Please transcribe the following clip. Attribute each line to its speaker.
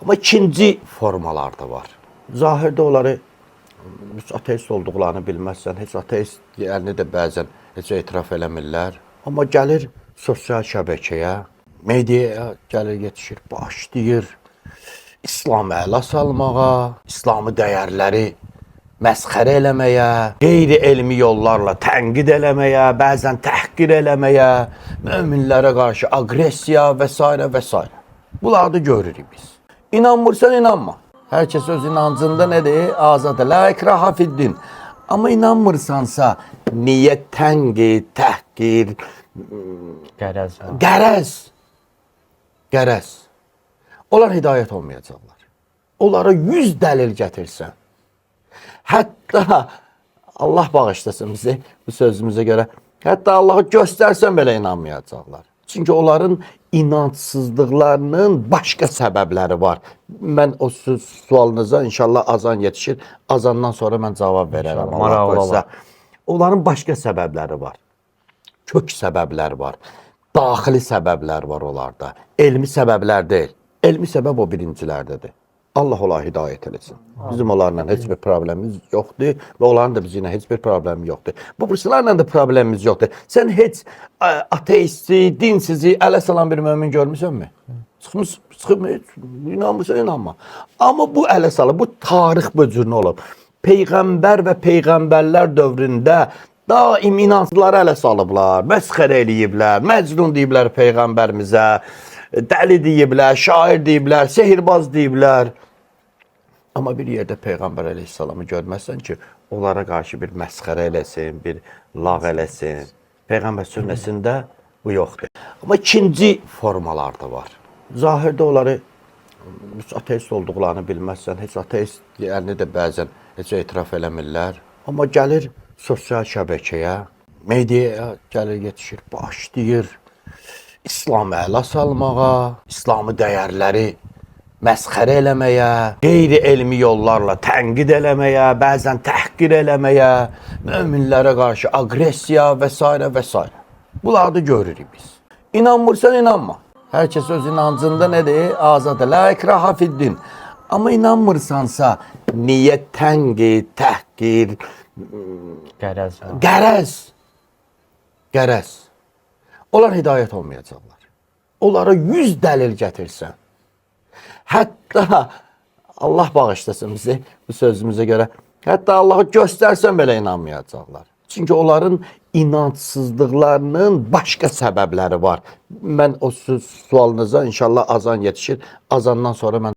Speaker 1: Amma ikinci formalar da var. Zahirdə onları heç ateist olduqlarını bilməzsən, heç ateist deyəni də bəzən heç etiraf eləmirlər. Amma gəlir sosial şəbəkəyə, mediaya gəlir yetişir, başlayır İslamı ələ salmağa, İslami dəyərləri məsxərə eləməyə, qeyri-elmi yollarla tənqid eləməyə, bəzən təhqir eləməyə, möminlərə qarşı aqressiya və s. və s. Bunları da görürük biz. İnanmırsan, inanma. Hər kəs öz inancında nədir? Azaddır. La ikraha fiddin. Amma inanmırsansa, niyə tənqid, təhqir,
Speaker 2: Qərəz.
Speaker 1: qərəz, qərəz. Onlar hidayət olmayacaqlar. Onlara 100 dəlil gətirsən. Hətta Allah bağışlasın bizi bu sözümüzə görə. Hətta Allahı göstərsən belə inanmayacaqlar. Çünki onların inancsızlıqlarının başqa səbəbləri var. Mən o sualınıza inşallah azan yetişir. Azandan sonra mən cavab verərəm.
Speaker 2: İnşallah,
Speaker 1: Allah
Speaker 2: maraqlı
Speaker 1: qoysa.
Speaker 2: olar.
Speaker 1: Onların başqa səbəbləri var. Kök səbəblər var. Daxili səbəblər var onlarda. Elmi səbəblər deyil. Elmi səbəb o birincilərdədir. Allah onlara hidayət eləsin. Bizim onlarla heç bir problemimiz yoxdur və onların da bizimlə heç bir problemi yoxdur. Bu birislərlə də problemimiz yoxdur. Sən heç ateisti, dinsizi ələ salan bir mömin görmüsənmi? Çıxmış, çıxıb heç inanmırsan, inanma. Amma bu ələ salıb, bu tarix bu cür olub. Peyğəmbər və peyğəmbərlər dövründə daim inanclıları ələ salıblar, məsxərə eləyiblər, məcnun deyiblər peyğəmbərimizə, dəli deyiblər, şair deyiblər, sehirbaz deyiblər. Amma bir yerdə Peyğəmbər əleyhissalamı görməzsən ki, onlara qarşı bir məsxərə eləsin, bir lağ eləsin. Peyğəmbər sünnəsində bu yoxdur. Amma ikinci formalar da var. Zahirdə onları heç ateist olduqlarını bilməzsən, heç ateist deyəni də bəzən heç etiraf eləmirlər. Amma gəlir sosial şəbəkəyə, mediaya gəlir yetişir, başlayır İslamı ələ salmağa, İslami dəyərləri məsxərə eləməyə, qeyri-elmi yollarla tənqid eləməyə, bəzən təhqir eləməyə, möminlərə qarşı aqressiya və s. və s. Bunları da görürük biz. İnanmırsan, inanma. Hər kəs öz inancında nədir? Azaddır. La ikraha fiddin. Amma inanmırsansa, niyə tənqid, təhqir,
Speaker 2: Qərəz.
Speaker 1: qərəz, qərəz. Onlar hidayət olmayacaqlar. Onlara 100 dəlil gətirsən. Hətta Allah bağışlasın bizi bu sözümüzə görə. Hətta Allahı göstərsən belə inanmayacaqlar. Çünki onların inancsızlıqlarının başqa səbəbləri var. Mən o sualınıza inşallah azan yetişir. Azandan sonra mən